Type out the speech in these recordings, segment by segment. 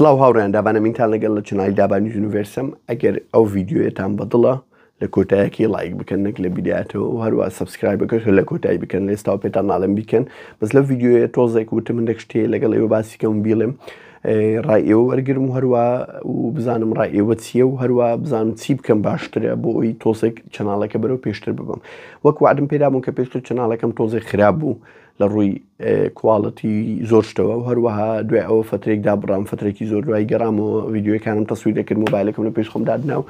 سڵاو هاوڕێیان دابان ئەمینتان لەگەڵ لە channel ی دابان یونیڤێرسم ئەگەر ئەو ڤیدیۆیەتان بەدڵە لە کۆتایەکی ڵایک بکەن نەک لە بیدایەتەوە و هەروە subscribe ەکەش لە کۆتایی بکەن لە ئێستاوە پێتان ناڵێم بیکەن بەس لەو ڤیدیۆیە تۆزێک وتم هەندێک شتێ لەگەڵ ئێوە باسی کەم بیڵێم ڕای ئێوە وەرگرم و هەروە و بزانم ڕای ئێوە چییە و هەروە بزانم چی بکەم باشترە بۆ ئەوی تۆزێک channel ەکە بەرەو پێشتر ببم وەک وعدم پێدابوون کە پێشتر channel ەکەم تۆزێک خراپ بوو لە ڕووی quality زۆر شتەوە و هەروەها دوای ئەوە فەترێک دابڕام فەترێکی زۆر دوای گەڕامەوە ڤیدیۆەکانم تەسویر دەکرد مۆبایلەکەم لە پێش خۆم دادنا و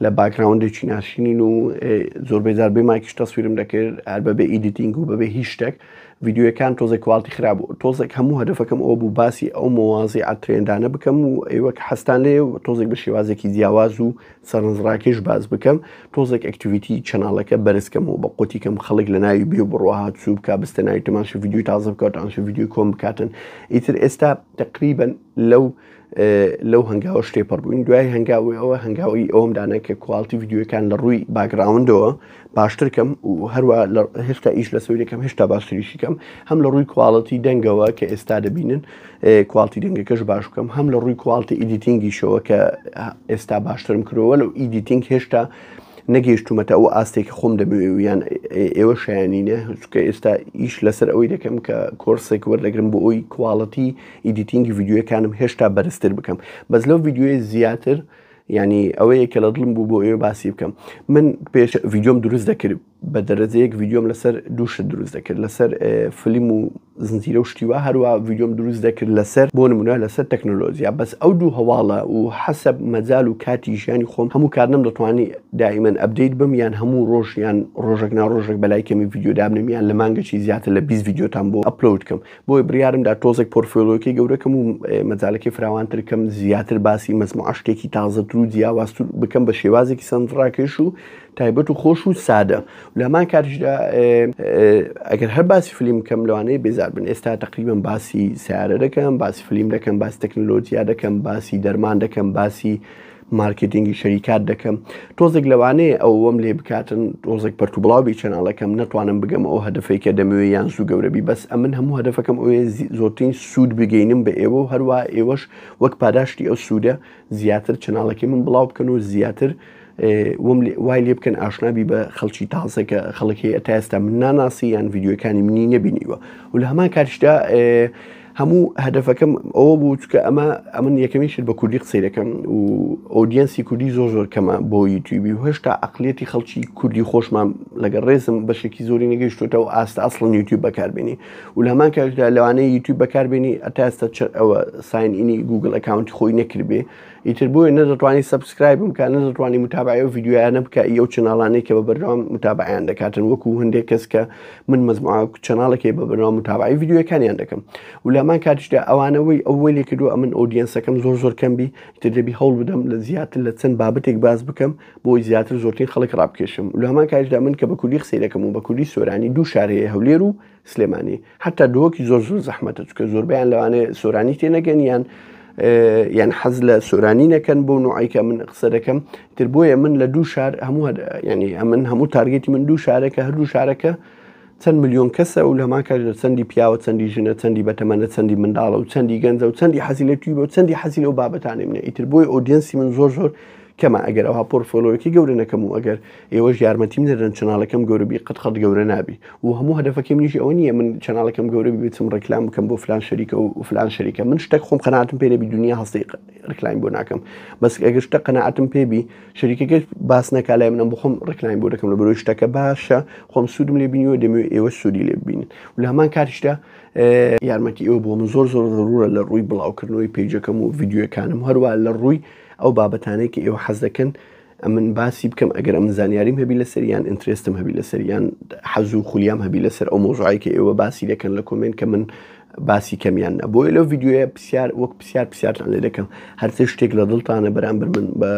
لە background ێکی ناشرین و زۆر بێزار بێ مایکیش تەسویرم دەکرد هەر بەبێ editing و بەبێ هیچ شتێک ڤیدیۆەکان تۆزێک quality خراپ بوو تۆزێک هەموو هەدەفەکەم ئەوە بوو باسی ئەو مەوازیعە trend انە بکەم و ئێوە کە حەزتان لێ و تۆزێک بە شێوازێکی جیاواز و سەرنجڕاکێش باس بکەم تۆزێک activity channel ەکە بەرز کەمەوە بە قوتی کەم خەڵک لە ناوی بێ و بڕوا هاتوو بکا بستە ناوی تەماشە ڤیدیۆی تازە بکات تەماشە ڤیدیۆی کۆن بکاتن ئیتر ئێستا تقریبا لەو لەو هەنگاوە شتێپەڕ بووین دوای هەنگاوی ئەوە هەنگاوی ئەوم دانا کە quality ڤیدیۆکان لە ڕووی background ەوە باشتر کەم و هەروە هێشتا ئیش لە سەوریەکەم هێشتا باشتریشی کەم هەم لە ڕووی quality دەنگەوە کە ئێستا دەبینن quality دەنگەکەش باش بکەم هەم لە ڕووی quality editing یشەوە کە ئێستا باشترم کردەوە لەو editing هێشتا نەگەیشتومەتە ئەو ئاستێکی خۆم دەمەوێ یان ئێوە شایانینە چونکە ئێستا ئیش لەسەر ئەوەی دەکەم کە کۆرسێک وەردەگرم بۆ ئەوی quality editing ی ڤیدیۆەکانم هێشتا بەرزتر بکەم بەس لەو ڤیدیۆی زیاتر ینی ئەوەیە کە لە دڵم بوو بۆ ئێوە باسی بکەم من پێش ڤیدیۆم دروست دەکرد بە دەرەجەیەک ڤیدیۆم لەسەر دوو شت دروست دەکرد لەسەر فلیم و زنجیرە و شتی وا هەروە ڤیدیۆم دروست دەکرد لەسەر بۆ نمونە لەسەر تەکنۆلۆژیا بەس ئەو دوو هەواڵە و حەسەب مەجال و کاتی ژیانی خۆم هەموو کات نەم دەتوانی دائیمەن update بم یان هەموو ڕۆژ یان ڕۆژێک نا ڕۆژێک بەلای کەمی ڤیدیۆ دابنێم یان لە مانگەکی زیاتر لە 20 ڤیدیۆتان بۆ upload کەم بۆیە بڕیارم دا تۆزێک portfolio کەی گەورەکەم و مەجالەکەی فراوانتر کەم زیاتر باسی مەجموعە شتێکی تازەتر و جیاوازتر بکەم بە شێوازێکی سەرنجڕاکێش و تایبەت و خۆش و سادە لە هەمان کاتیشدا ئەگەر هەر باسی فلیم بکەم لەوانەیە بێزار بن ئێستا تقریبا باسی سیارە دەکەم باسی فلیم دەکەم باسی تەکنۆلۆژیا دەکەم باسی دەرمان دەکەم باسی مارکتینگی شەریکات دەکەم تۆزێک لەوانەیە ئەوەم لێ بکاتن تۆزێک پەرت و بڵاو بی channel ەکەم نەتوانم بگەم ئەو هەدفەی کە دەمەوێ یان زوو گەورەبی بەس ئەمن هەموو هەدفەکەم ئەوێ زۆرترین سوود بگەینم بە ئێوە و هەروە ئێوەش وەک پاداشتی ئەو سوودە زیاتر channel ەکەی من بڵاو بکەن و زیاتر وای لێ بکەن ئاشنابی بە خەڵکی تازە کە خەڵک هەیە تا ئێستا من ناناسی یان ڤیدیۆکانی منی نەبینیوە و لە هەمان کاتیشدا هەموو هەدەفەکەم ئەوە بوو چکە ئەمە ئەمن یەکەمین شت بە کوردی قسەی دەکەم و audience ی کوردی زۆر زۆر کەمە بۆ یوتیوبی و هێشتا عقلیەتی خەڵکی کوردی خۆشمان لەگەڵ ڕێزم بەشێکی زۆری نەگەیشتوتەوە ئاست ئەسڵن یوتیوب بەکاربێنی و لە هەمان کاتدا لەوانەیە یوتیوب بەکاربێنی ئەتا ئێستا ئەوە sign in ی گوگل account ی خۆی نەکردبێ ئیتر بۆیە نەدەتوانی subscribe م بکە نەدەتوانی متابعەی ئەو ڤیدیۆیانە بکە ئی ئەو channel انەی کە بە بەردەوام متابعیان دەکاتن وەکو هەندێک کەس کە من مەجموعە channel ێکی بە بەردەوام متابعی ڤیدیۆەکانیان دەکەم و لەمان کاتیشدا ئەوانەوەی ئەوەی لێ کردو ئەمن audience ەکەم زۆر زۆر کەم بی ئیتر دەبی هەوڵ بدەم لە زیاتر لە چەند بابەتێک باس بکەم بۆی زیاتر زۆرترین خەڵک ڕابکێشم لە هەمان کاتیشدا من کە بە کوردی قسەی دەکەم و بە کوردی سۆرانی دوو شار هەیە هەولێر و سلێمانی حتا دهۆکی زۆر زۆر زەحمەتە چونکە زۆربیان لەوانەیە سۆرانی تێنەگەن یان یان حەز لە سۆرانی نەکەن بۆ نوعیکە من قسە دەکەم تر بۆیە من لە دوو شار هەموو ینی ئەمن هەموو target ی من دوو شارەکە هەردوو شارەکە چەند ملیۆن کەسە و لەمان کات لە چەندی پیاوە چەندی ژنە چەندی بەتەمەنە چەندی منداڵە و چەندی گەنجە و چەندی حەزی لە توی بە و چەندی حەزی لەو بابەتانەی منە ئیتر بۆی audience ی من زۆر زۆر کەمە ئەگەر ئەوها portfolio ەکی گەورە نەکەم و ئەگەر ئێوەش یارمەتیم نەدەن channel ەکەم گەورە بی قەت قەت گەورە نابی و هەموو هەدەفەکەی منیش ئەوە نییە من channel ەکەم گەورە بی بچم ڕێکلام بکەم بۆ فلان شەریکە و فلان شەریکە من شتێک خۆم قەناعەتم پێ نەبی دنیا هەستی ڕێکلایم بۆ ناکەم بەس ئەگەر شتە قەناعەتم پێ بی شەریکەکەش باس نەکا لای منم بخۆم ڕێکلایم بۆ دەکەم لە بەرۆی شتەکە باشە خۆم سوودم لێ بینیوە دەمەوێت ئێوە سوودی لێ ببینن و لە هەمان کاتیشدا یارمەتی ئێوە بۆ من زۆر زۆر ضرورە لە ڕووی بڵاوکردنەوەی page ەکەم و ڤیدیۆکانم هەروە لە ڕووی ئەو بابەتانەی کە ئێوە حەز دەکەن ئەمن باسی بکەم ئەگەر ئەمن زانیاریم هەبی لەسەر یان interest م هەبی لەسەر یان حەز و خولیام هەبی لەسەر ئەو مۆزوعی کە ئێوە باسی دەکەن لە comment کە من باسی کەمیان نە بۆیە لەو ڤیدیۆیە پرسیار وەک پرسیار پرسیارتان لێ دەکەم هەرچ شتێک لە دڵتانە بەرامبەر من بە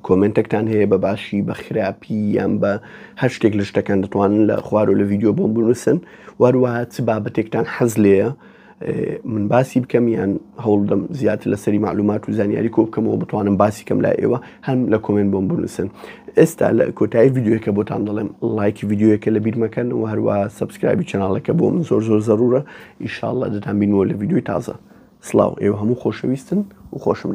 comment ێکتان هەیە بە باشی بە خراپی یان بە هەر شتێک لە شتەکان دەتوانن لە خوار و لە ڤیدیۆ بۆم بنووسن واروەها چ بابەتێکتان حەز لێیە من باسی بکەم یان هەوڵدەم زیاتر لەسەری معلومات و زانیاری کۆ بکەمەوە بتوانم باسی کەم لای ئێوە هەم لە comment بۆم بنووسن ئێستا لە کۆتایی ڤیدیۆیەکە بۆتان دەڵێم لایکی ڤیدیۆیەکە لە بیر مەکەن و هەروە subscribe ی channel ەکە بۆ من زۆر زۆر زەرورە ئیشاءاللە دەتان بینەوە لە ڤیدیۆی تازە سڵاو ئێوە هەموو خۆشەویستن و خۆشم.